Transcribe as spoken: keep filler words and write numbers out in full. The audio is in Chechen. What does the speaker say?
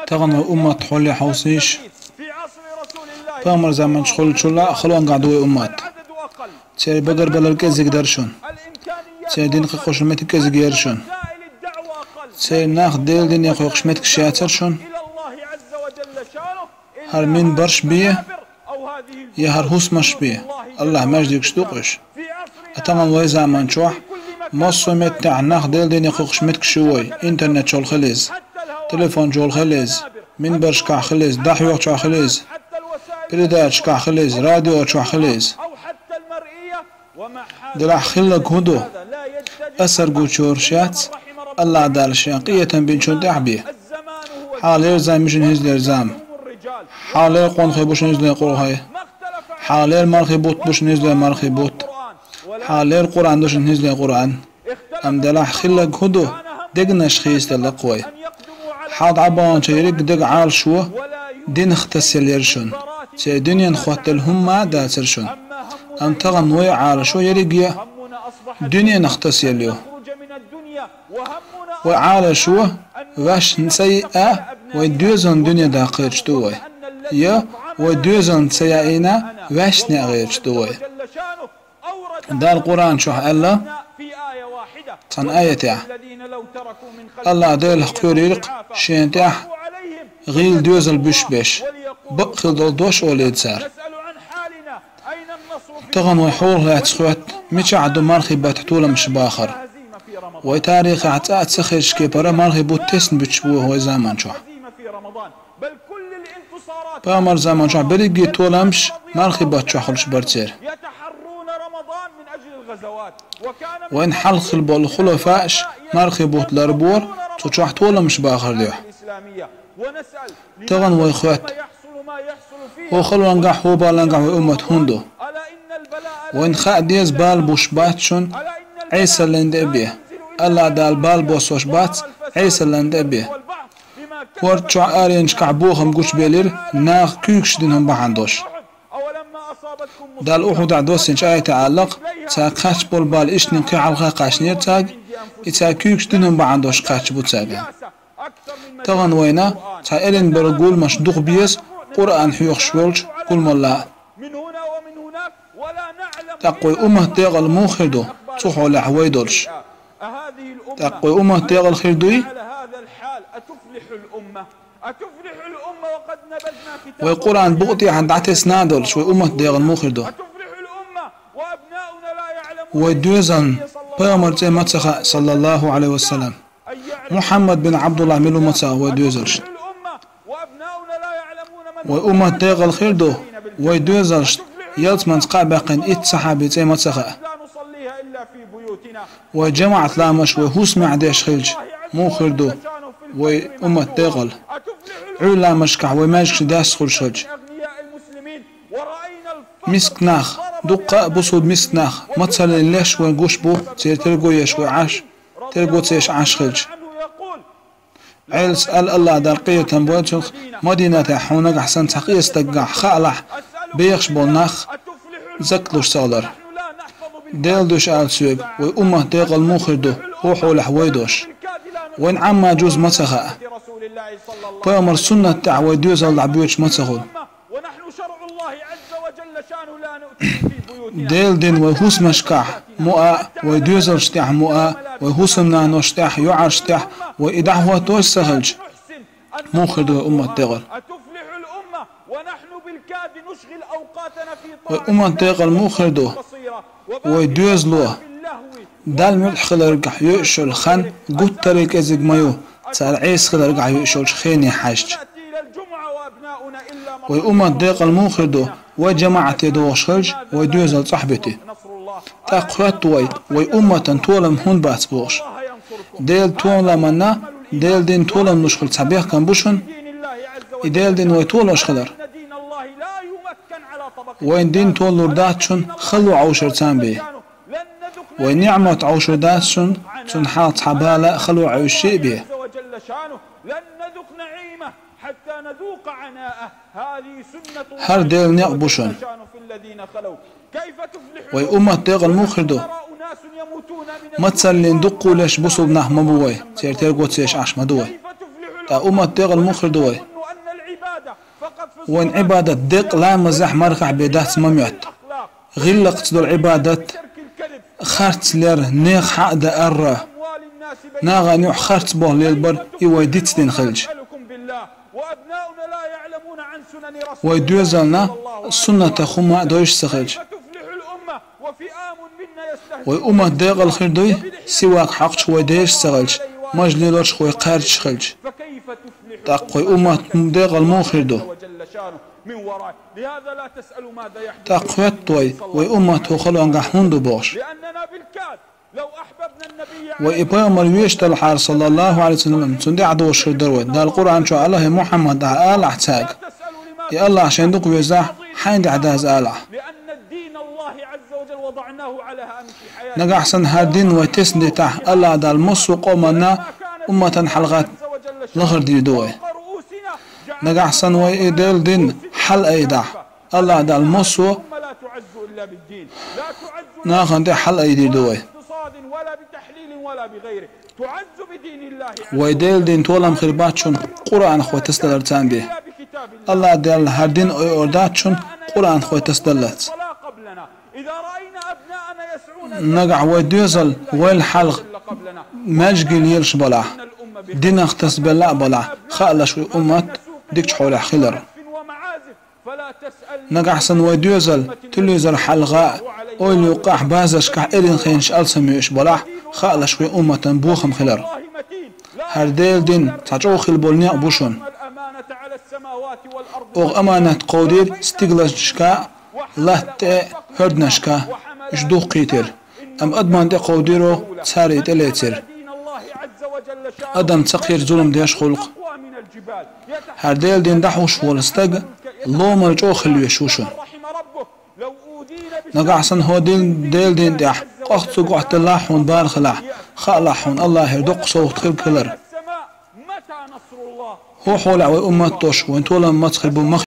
Тахана вай уммат хьоле хьовсийша. Пайхамар заманчу хуллачул а халонгахь ду вай уммат. Церан багарбалар кӀезиг дара шуна. Церан дин кхайкхочун меттиг кӀезиг яра шуна. Церан нах Делан дине кхойкхуш меттигаш яцара шуна. ХӀара минбарш бе, я хӀара хӀусамаш бе, АллахӀан маьждигаш ду-кх уьш. Ткъа тахана вай заман чохь массо а меттехь нах Делан дине кхойкхуш меттигаш ю вай, интернет чохь хила иза, телефон чохь хила иза, минбаршкахь хила иза, дӀахьоьхучохь хила иза, передачашкахь хила иза, радио чохь хила иза. Делахь хилларг хӀун ду? Асар гучуйораш яц, АллахӀ Дала Шен къинхетам бинчун тӀехь бен. Хьалхалера зама ю шуна хӀинцалера зама. Хьалхалера къонахий бу шуна хӀинцалера къонахий. Хьалхалера мархий бутт бу шуна хӀинцалера мархий бутт. Хьалхалера Къуръан ду шуна хӀинцалера Къуръан. Амма делахь хилларг хӀун ду? Дегнаш хийцаделла-кх вай. Хьалха дӀабаханчу ерриг а дега Ӏалашо динах тасаелла яра шуна. Церан дуьненах хоттаделла хӀумма а дацара шуна. Амма тахана вай Ӏалашо ерриге а дуьненах тасаелла ю. Вай Ӏалашо ваьшна ца йиъа, вай доьзална дуьне даккха гӀерташ ду вай. Я вай доьзална ца яийна, ваьшна яа гӀерташ ду вай. Дала Къуръан чохь аьлла цхьана аятехь: АллахӀ Делах кхоьрийра-кх Шена тӀехь гӀийла доьзал буьсуш берш, бакъ хила долу дош олийра цара. Тахана вай хьолах лаьцна хоьтту, мичахь ду мархий баттахь толамаш бахар? Вай тарихехь цкъа а ца хезачу кепара мархий бутт тесна буьтуш бу вай заман чохь. Пайхамар заман чохь берриге а толамаш мархий бутт чохь хуьлуш бара церан. Вайна хьалха хилла болу хулафааш мархий бутт ларбора, цу чохь толамаш бахар дуьхьа. Тахана вай хоьтту: хӀокху халонгахь, хӀокху балангахь вай уммат хӀунда ду? Вайна хаа деза, бала буьсуш бац шуна Ӏесаллин тӀе а бен. АллахӀ Дала бала боссош бац Ӏесаллин тӀе а бен. ХӀорда чохь, аренашкахь бохам гучубелира, наха куьйгаш дина хӀума бахьана долуш. Дала Ухьудехь доссийначу аятехь аьлла-кх: цара кхаьчна болу бала иштта кхин хьалха кхаьчнера цаьрга, и цара куьйгаш дина хӀума бахьана долуш кхаьчна бу цаьрга. Тахана вайна цхьа эрна берг гуламаш дукха беза Къуръан хьоьхуш волчу гуламалла. ТӀаккха вай уммат декъал муха хир ду, цу хьолехь вай долуш? ТӀаккха вай уммат декъал хир дуй? Вай Къуръан букъа тӀехьа дӀатесна а долуш, вай уммат декъал муха хир ду? Вай доьзална пайхамар цӀе ма ца хаьа, саллаллаху Ӏалайхи ва саллам. Мухьаммад бин Ӏабдуллахь мила ву ма ца хаьа вай доьзалшна. Вай уммат декъал хир ду, вай доьзалшна ялсаманица кхаъ баьккхина итт сахьаби цӀе ма ца хаьа. Вай жамаӀат ламазаш вай хӀусамехь деш хилча, муха хир ду вай уммат декъал? Ӏуьйра ламазашкахь вай маьждигаш даьсса хуьлуш хилча. Миска нах, дуккха а бусулба миска нах, мацаллин леш вайна гуш бу, церан терго еш вай Ӏаш, терго ца еш Ӏаш хилча. Ӏелас аьлла, АллахӀ Дала къинхетам бойла цунах: Мадинатехь хьуна нагахь санна цхьа къен стаггахь хаалахь, бехаш болу нах закат луш ца хилар. Делан дуьхьа аьлла соьга, вай уммат декъал муха хир ду, хӀокху хьолехь вай долуш? Вайна Ӏамма жуз ма ца хаьа. Пайхамар суннат тӀехь вай доьзал дӀабоьдуш ма ца хуьлу. Делан дин вай хӀусамашкахь муа, вай доьзалш тӀехь муа, вай хӀусамнаношна тӀехь, йоӀаршна тӀехь вай и дӀахӀоттош ца хилча, муха хир ду вай уммат декъал? Вай уммат декъал муха хир ду? Вай доьзало Далла муьтӀахь хиларгахь йоьуш йолу хан гуттар а кӀезиг ма ю, цара Ӏеса хиларгахь йоьуш йолчу хене хьаьжча. Вай уммат декъал муха хир ду, вай жамаӀате догӀуш хилча, вай доьзал цӀахь бити? ТӀаккха хоьтту вай, вай умматан толам хӀунда бац бохуш? Делан толаманна, Делан дин толам луш хила цхьа бехкам бу шуна? И Делан дин вай толош хилар. Вайн дин толлур дац шуна хало Ӏовшарца бен. Вай ниӀмат Ӏовшур дац шуна, цунна хьалха цхьа бала а хало Ӏовший а бен. ХӀара Делан некъ бу шуна. Вай уммат декъал муха хир ду? Мацаллин дуккха леш бусулба нах ма бу вай, церан терго ца еш Ӏаш ма ду вай. ТӀаккха уммат декъала муха хир ду вай? Вайн Ӏибадат декъа ламазехь, мархахь бен дац ма моьтту. ГӀиллакхца долу Ӏибадат, харц лер, нехан хьакъ дан ара, нахана юкъахь харц болх лелабар, и вай дицдина хилча. Вай доьзална суннатах хӀума а дойуш ца хилча. Вай уммат декъала хир дуй, сивак хьокхуш вай дешаш ца хилча, маж лелорш вай кхаьрдаш хилча. ТӀаккха вай уммат декъала муха хир ду? ТӀаккха хоьтту вай, вай уммат хӀокху халонгахь хӀунда ду бохуш. Вай и пайхамар везаш делахьара, саллаллаху Ӏалайхи ва саллам, цунна тӀаьхьа дозуш хир дара вай. Дала Къуръан чохь аьлла: «ХӀай Мухьаммад, ахь алахь цаьрга, и АллахӀ шайн дукха везахь, хьайна тӀаьхьа даза алахь». Нагахь санна хӀара дин вай тесна дитахь, АллахӀ Дала массо а къоманна, умматан хьалха лахара дийр ду вай. Нагахь санна вай и Делан дин хьалаайдахь, АллахӀ Дала массо а нахана тӀе хьалаайдийр ду вай. Вай Делан дин толам хир бац шуна Къуръанах вай тасадаларца бен. АллахӀ Дала хӀара дин ойур дац шуна Къуръанах вай тасадаллалц. Нагахь вай доьзал вайл хьалха маьждиге лелаш балахь, динах тасабелла а балахь, хаалаш вай уммат дикачу хьолехь хилар. Нагахь санна вай доьзал телевизор хьалха а, ойла юккъехь, базаршкахь эрна хенаш алсам йоьш балахь, хаалаш вай умматан бохам хилар. ХӀара Делан дин цхьа чӀогӀа хила болу некъ бу шуна. Оха аманат кховдийра стигланашка а, латта тӀе а, хӀорданашка а, уьш духкхийтира. Амма адамна тӀе кховдийра оха, цара и тӀелецира. Адам ца кхийра зулам деш гӀуллакх. ХӀара Делан дин дӀахьуш волу стаг ломал чӀогӀа хила везаш ву шуна. Нагахь санна хӀокху Делан дин тӀехь къахцо гӀотталахь хьуна бала хилахь, хаалахь хьуна АллахӀера доккха совгӀат хир хилар. ХӀокху хьолехь вай уммат долуш, вайн толам маца хир бу ма